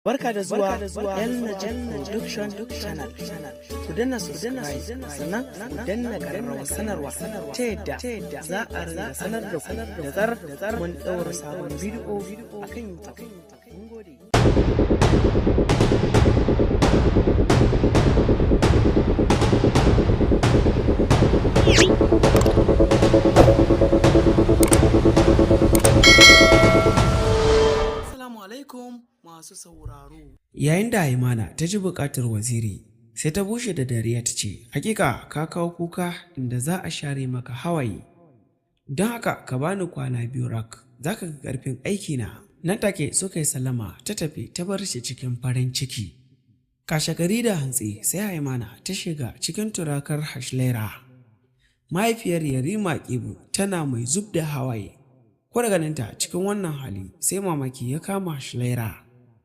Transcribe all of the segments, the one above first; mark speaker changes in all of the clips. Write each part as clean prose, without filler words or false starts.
Speaker 1: Barka da zuwa El Najal Production Channel. Ku danna subscribe sannan ku danna ƙararrawar sanarwa ta yadda za a rinda sanar da ku da zarar mun ɗaura sabon bidiyo a kan YouTube. Mun gode. Assalamu alaikum masu sauraro.
Speaker 2: Yayin da Haimana ta ji buƙatar waziri, sai ta bushe da dariya ta ce, "Hakika ka kawo kuka inda za a share maka hawaye. Don haka ka bani kwana 2 rak, za ka ga ƙarfin aikina." Nan take suka yi sallama ta tafi ta bar shi cikin farin ciki. Kashegari da hantsi sai Haimana ta shiga cikin turakar Hashlera. Mahaifiyar Yarima Kibu tana mai zub da hawaye. Ko da ganinta cikin wannan hali sai mamaki ya kama Hashlera.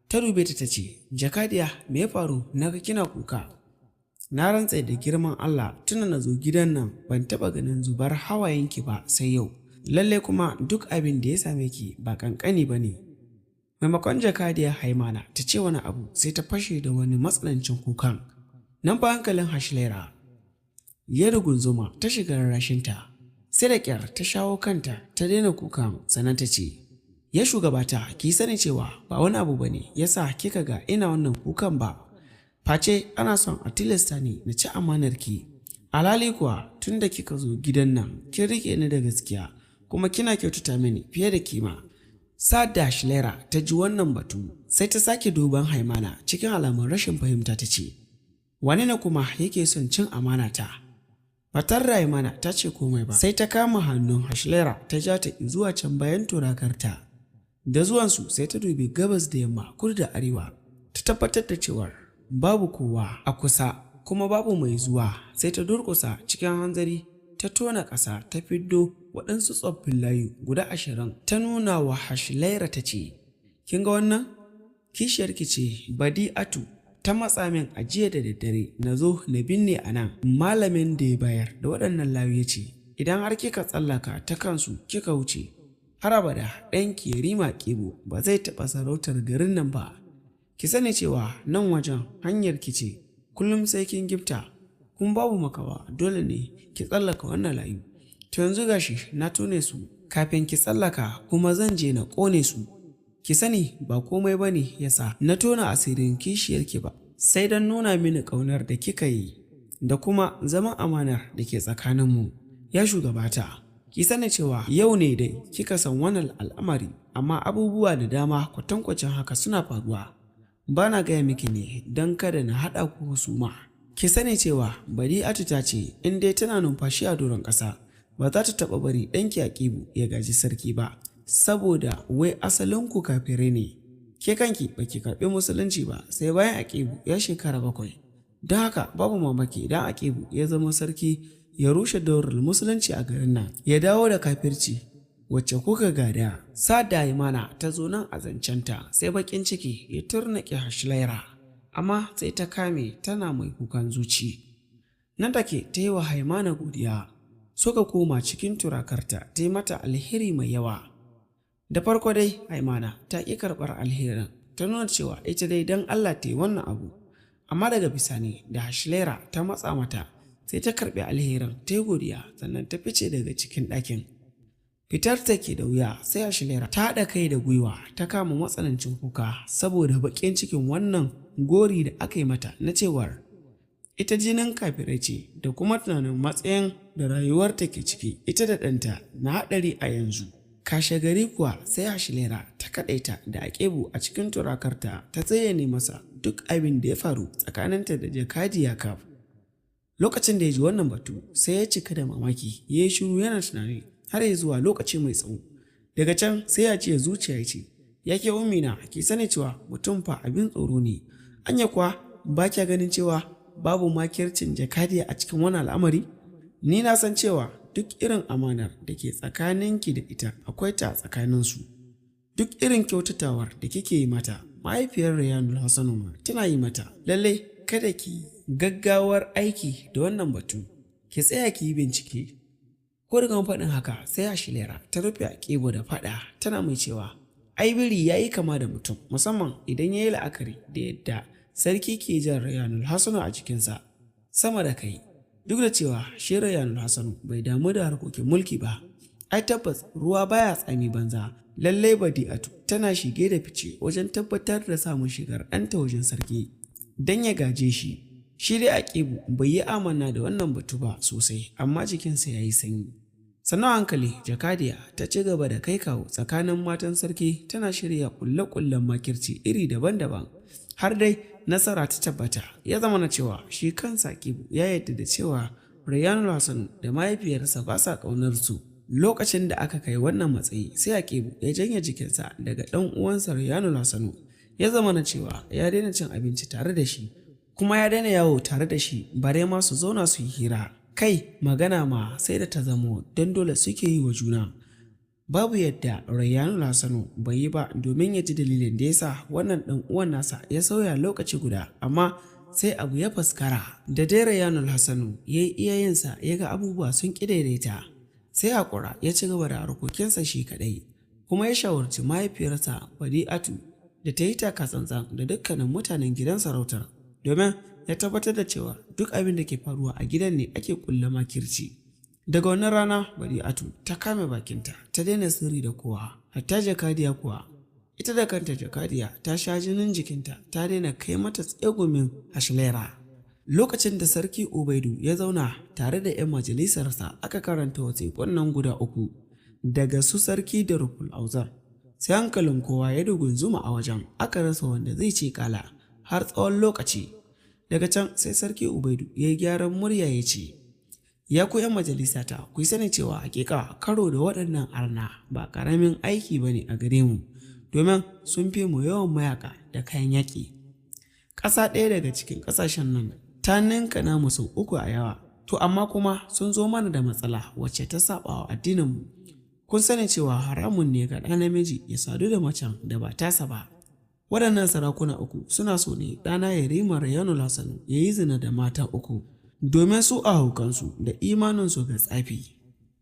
Speaker 2: Ta dube ta ce, "Jakadiya, me ya faru? Na ga kina kuka." Na rantse da girman Allah tuna na zo gidan nan ban taɓa ganin zubar hawayenki ba sai yau. Lalle kuma duk abin da ya same ki ba ƙanƙani ba ne. Maimakon Jakadiya Haimana ta ce wani abu sai ta fashe da wani matsanancin kukan. Nan fa hankalin Hashlera ya rugunzuma ta shiga rarrashinta. Sai da ƙyar ta shawo kanta ta daina kukan sannan ta ce, "Ya shugabata, ki sani cewa ba wani abu ba ne ya sa kika ga ina wannan kukan ba. Face ana son a tilasta ni na ci amanar ki. Alhali kuwa tun da kika zo gidan nan kin riƙe ni da gaskiya kuma kina kyautata mini fiye da kima." Sa'ad da Hashlera ta ji wannan batu sai ta sake duban Haimana cikin alamun rashin fahimta ta ce, "Wane ne kuma yake son cin amana ta?" Batar da Haimana ta ce komai ba, sai ta kama hannun Hashlera ta ja ta zuwa can bayan turakarta. Da zuwansu sai ta dubi gabas da yamma, kudu da arewa, ta tabbatar da cewar babu kowa a kusa kuma babu mai zuwa, sai ta durƙusa cikin hanzari ta tona ƙasa ta fiddo waɗansu tsoffin layu guda 20 ta nuna wa Hashlera ta ce, "Kin ga wannan? Kishiyarki ce Badi'atu ta matsa min a jiya da daddare na zo na binne a nan." Malamin da ya bayar da waɗannan layu ya ce, "Idan har kika tsallaka ta kansu kika wuce, har abada ɗanki Yarima Kibu ba zai taɓa sarautar garin nan ba. Ki sani cewa nan wajen hanyar ki ce, kullum sai kin gifta, kuma babu makawa dole ne ki tsallaka wannan layu. To yanzu gashi na tone su kafin ki tsallaka kuma zan je na ƙone su. Ki sani ba komai ba ne ya sa na tona asirin kishiyarki ba, sai don nuna mini ƙaunar da kika yi da kuma zaman amanar da ke tsakaninmu. Ya shugabata, ki sani cewa yau ne dai kika san wannan al'amari, amma abubuwa da dama kwatankwacin haka suna faruwa. Ba na gaya miki ne don kada na haɗa ku husuma. Ki sani cewa Badi'atu ta ce in dai tana numfashi a doron ƙasa ba za ta taɓa bari ɗanki Aƙibu ya gaji sarki ba, saboda wai asalinku kafirai ne. Ke kanki ba ki karɓi musulunci ba sai bayan Aƙibu ya shekara 7. Don haka babu mamaki idan Aƙibu ya zama sarki ya rushe daular musulunci a garin nan, ya dawo da kafirci wacce kuka gada." Sa'ad da Haimana ta zo nan a zancenta sai baƙin ciki ya turnuƙe Hashlera, amma sai ta kame tana mai kukan zuci. Nan take ta yi wa Haimana godiya, suka koma cikin turakarta ta yi mata alheri mai yawa. Da farko dai Haimana ta ƙi karɓar alherin, ta nuna cewa ita dai don Allah ta yi wannan abu. Amma daga bisani da Hashlera ta matsa mata sai ta karɓi alherin ta yi godiya sannan ta fice daga cikin ɗakin. Fitar ta ke da wuya sai Hashlera ta haɗa kai da gwiwa ta kama matsanancin kuka saboda baƙin cikin wannan gori da aka yi mata na cewar ita jinin kafirai ce da kuma tunanin matsayin da rayuwarta ke ciki ita da ɗanta na haɗari a yanzu. Kashegari kuwa sai Hashlera ta kaɗaita da Aƙibu a cikin turakarta ta zayyane masa duk abin da ya faru tsakaninta da Jakadiya Kaf. Lokacin da ya ji wannan batu sai ya cika da mamaki, ya yi shiru yana tunani har ya zuwa lokaci mai tsawo. Daga can sai ya ce zuciya ya ce, "Ya ke ummina, ki sani cewa mutum fa abin tsoro ne. Anya kuwa ba kya ganin cewa babu makircin Jakadiya a cikin wannan al'amari? Ni na san cewa duk irin amanar da ke tsakaninki da ita akwai ta a tsakaninsu. Duk irin kyautatawar da kike yi mata, mahaifiyar Rayanul Hassanu ma tana yi mata. Lallai kada ki gaggawar aiki da wannan batu, ki tsaya ki yi bincike." Ko daga faɗin haka sai Hashlera ta rufe Aƙibu da faɗa tana mai cewa, Ai biri ya yi kama da mutum, musamman idan ya yi la'akari da yadda sarki ke jan Rayanul Hassanu a jikinsa sama da kai. Duk da cewa shi Rayanul Hassanu bai damu da harkokin mulki ba, ai tabbas ruwa baya tsami banza. Lallai Badi'atu tana shige da fice wajen tabbatar da samun shigar ɗanta wajen sarki don ya gaje shi. Shi dai Aƙibu bai yi amana da wannan batu ba sosai, amma jikinsa ya yi sanyi. Sannan hankali Jakadiya ta ci gaba da kai kawo tsakanin matan sarki, tana shirya ƙulle-ƙullen makirci iri daban-daban, har dai nasara ta tabbata. Ya zama na cewa shi kansa Aƙibu ya yarda da cewa Rayyanul Hassanu da mahaifiyarsa ba sa ƙaunar su. Lokacin da aka kai wannan matsayi, sai Aƙibu ya janye jikinsa daga ɗan uwansa Rayyanul Hassanu. Ya zama na cewa ya daina cin abinci tare da shi, kuma ya daina yawo tare da shi, bare ma su zauna su yi hira. Kai magana ma sai da ta zamo don dole suke yi wa juna. Babu yadda Rayyanul Hassanu bai yi ba domin ya ji dalilin da ya sa wannan ɗan uwan nasa ya sauya lokaci guda, amma sai abu ya faskara. Da dai Rayyanul Hassanu ya yi iyayensa ya ga abubuwa sun ƙi daidaita, sai haƙura ya ci gaba da harkokinsa shi kaɗai, kuma ya shawarci mahaifiyarsa Badi'atu da ta yi taka tsantsan da dukkanin mutanen gidan sarautar, domin ya tabbatar da cewa duk abin da ke faruwa a gidan ne ake ƙulla makirci. Daga wannan rana Badi'atu ta kame bakinta, ta daina sirri da kowa, hatta Jakadiya kuwa. Ita da kanta Jakadiya ta sha jinin jikinta, ta daina kai mata tsegumin Hashilera. Lokacin da Sarki Ubaidu ya zauna tare da 'yan majalisarsa aka karanta wasiƙun nan guda uku daga su sarki da Rukul Auzar, sai hankalin kowa ya dugunzuma a wajen, aka rasa wanda zai ce kala har tsawon lokaci. Daga can sai Sarki Ubaidu ya yi gyaran murya ya ce, "Ya ku 'yan majalisata, ku sani cewa hakika karo da waɗannan arna ba ƙaramin aiki ba ne a gare mu, domin sun fi mu yawan mayaka da kayan yaƙi. Ƙasa ɗaya daga cikin ƙasashen nan ta ninka namu sau 3 a yawa, to amma kuma sun zo mana da matsala wacce ta saɓa wa addininmu. Kun sani cewa haramun ne ga ɗa namiji ya sadu da macen da ba tasa ba. Waɗannan sarakuna 3 suna so ne ɗana Yarima Rayyanul Hassanu ya yi zina da mata 3, domin su a haukansu da imaninsu ga tsafi.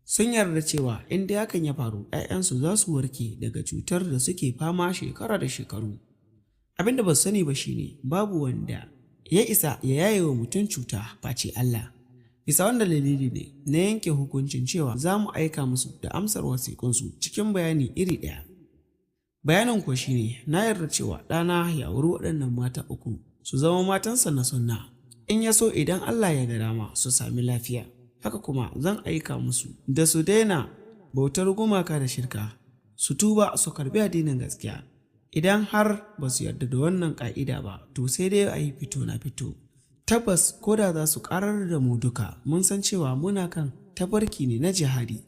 Speaker 2: Sun yarda cewa in dai hakan ya faru, 'ya'yansu za su warke daga cutar da suke fama shekara da shekaru. Abin da ba su sani ba shine babu wanda ya isa ya yaye wa mutum cuta face Allah. Bisa wanda dalili ne na yanke hukuncin cewa za mu aika musu da amsar wasiƙunsu cikin bayani iri ɗaya. Bayanin kuwa shine na yarda cewa ɗana ya auri waɗannan mata 3 su zama matansa na sunna. In ya so idan Allah ya ga dama su sami lafiya. Haka kuma zan aika musu da su daina bautar gumaka da shirka, su tuba su karbi addinin gaskiya. Idan har ba su yarda da wannan ƙa'ida ba, to sai dai a yi fito na fito. Tabbas ko da za su ƙarar da mu duka, mun san cewa muna kan tafarki ne na jihadi."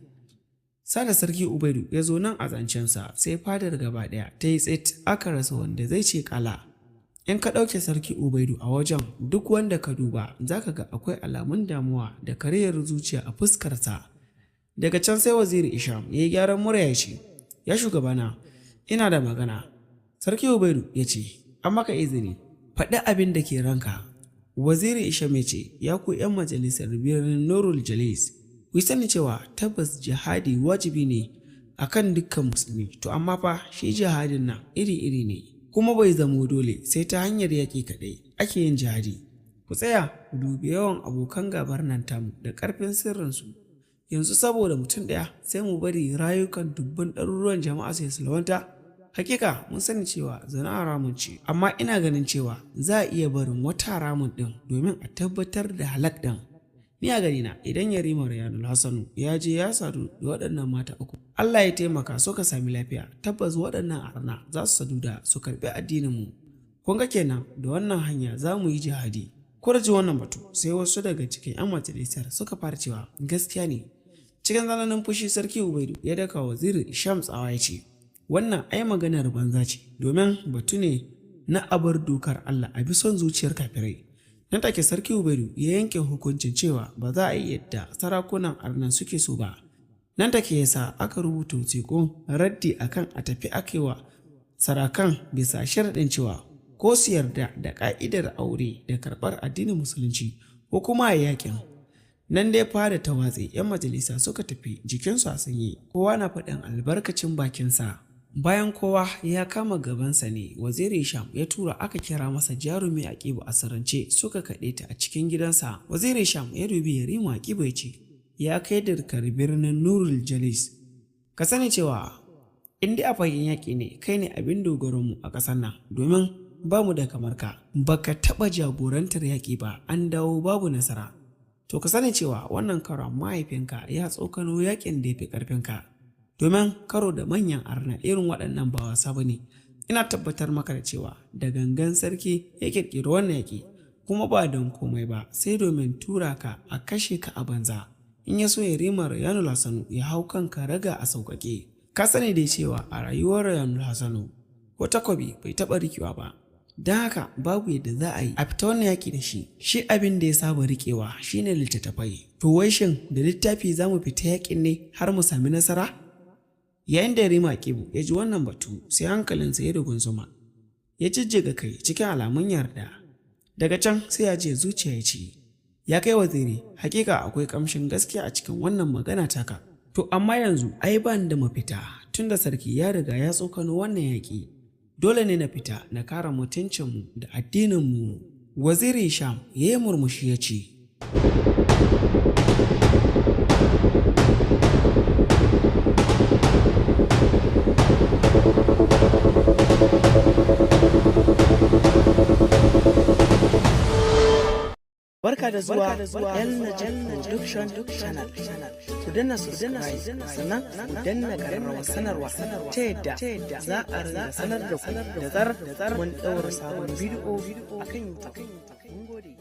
Speaker 2: Sada Sarki Ubaidu ya zo nan a zancensa, sai fadar gaba ɗaya ta yi tsit, aka rasa wanda zai ce kala. In ka ɗauke Sarki Ubaidu a wajen, duk wanda ka duba za ka ga akwai alamun damuwa da karayar zuciya a fuskarsa. Daga can sai Waziri Isham ya yi gyaran murya ya ce, "Ya shugabana, ina da magana." Sarki Ubaidu ya ce, "An maka izini, faɗi abin da ke ranka." Waziri Isham ya ce, "Ya ku 'yan majalisar birnin Nurul Jalis, ku sani cewa tabbas jihadi wajibi ne a kan dukkan musulmi, to amma fa shi jihadin nan iri-iri ne, kuma bai zamo dole sai ta hanyar yaƙi kaɗai ake yin jihadi. Ku tsaya ku dubi yawan abokan gabar nan tamu da ƙarfin sirrinsu. Yanzu saboda mutum ɗaya sai mu bari rayukan dubban ɗaruruwan jama'a su salwanta? Hakika mun sani cewa zina haramun ce, amma ina ganin cewa za a iya barin wata haramun ɗin domin a tabbatar da halak ɗin. Ni a ganina idan Yarima Rayyanul Hassanu ya je ya sadu da waɗannan mata 3, Allah ya taimaka suka sami lafiya, tabbas waɗannan arna za su sadu da su karɓi addininmu. Kun ga kenan da wannan hanya za mu yi jihadi." Ko da ji wannan batu, sai wasu daga cikin 'yan majalisar suka fara cewa gaskiya ne. Cikin tsananin fushi Sarki Ubaidu ya daka Waziri Isham tsawa ya ce, "Wannan ai maganar banza ce, domin batu ne na abar dokar Allah a bi son zuciyar kafirai." Nan take Sarki Ubaidu ya yanke hukuncin cewa ba za a yi yadda sarakunan arnan suke so ba. Nan take ya sa aka rubuta wasiƙun raddi akan a tafi akewa sarakan bisa sharaɗin cewa ko su yarda da ƙa'idar aure da karɓar addinin musulunci ko kuma a yakin. Nan dai fada ta watse, 'yan majalisa suka tafi jikinsu a sanye, kowa na faɗin albarkacin bakinsa. Bayan kowa ya kama gabansa ne, Waziri Sham ya tura aka kira masa Jarumi Aƙibu a sirrance suka kaɗe ta a cikin gidansa. Waziri Sham ya dubi Yarima Aƙibu ya ce, ya kai dirkar birnin Nurul Jalis. Ka sani cewa in dai a fagen yaƙi ne kai ne abin dogaronmu a ƙasar nan domin ba mu da kamar ka. Baka taɓa jagorantar yaƙi ba an dawo babu nasara. To ka sani cewa wannan karon mahaifinka ya tsokano yaƙin da ya fi ƙarfinka. Domin karo da manyan arna irin waɗannan ba wasa ba ne. Ina tabbatar maka da cewa da gangan sarki ya ƙirƙiri wannan yaƙi kuma ba don komai ba sai domin tura ka a kashe ka a banza. In ya so Yarima Rayanul Hassanu ya hau kan karaga a sauƙaƙe. Ka sani dai cewa a rayuwar Rayanul Hassanu ko takobi bai taɓa rikewa ba. Don haka babu yadda za a yi a fita wannan yaƙi da shi. Shi abin da ya saba riƙewa shine littattafai. To wai shin da littafi za mu fita yaƙin ne har mu sami nasara? Yayin da Yarima Aƙibu ya ji wannan batu sai hankalinsa ya dugunzuma. Ya jijjiga kai cikin alamun yarda. Daga can sai ya je zuciya ya ce, ya kai waziri, hakika akwai kamshin gaskiya a cikin wannan magana taka. To amma yanzu ai ban da mafita tunda sarki ya riga ya tsokano wannan yaƙi. Dole ne na fita na kare mutuncinmu da addininmu. Waziri Sham ya yi murmushi ya ce,
Speaker 1: Barka da zuwa El Najal Production Channel. Ku danna subscribe sannan ku danna ƙararrawar sanarwa ta yadda za a ringa sanar da ku da zarar mun ɗaura sabon bidiyo a kan YouTube. Mun gode.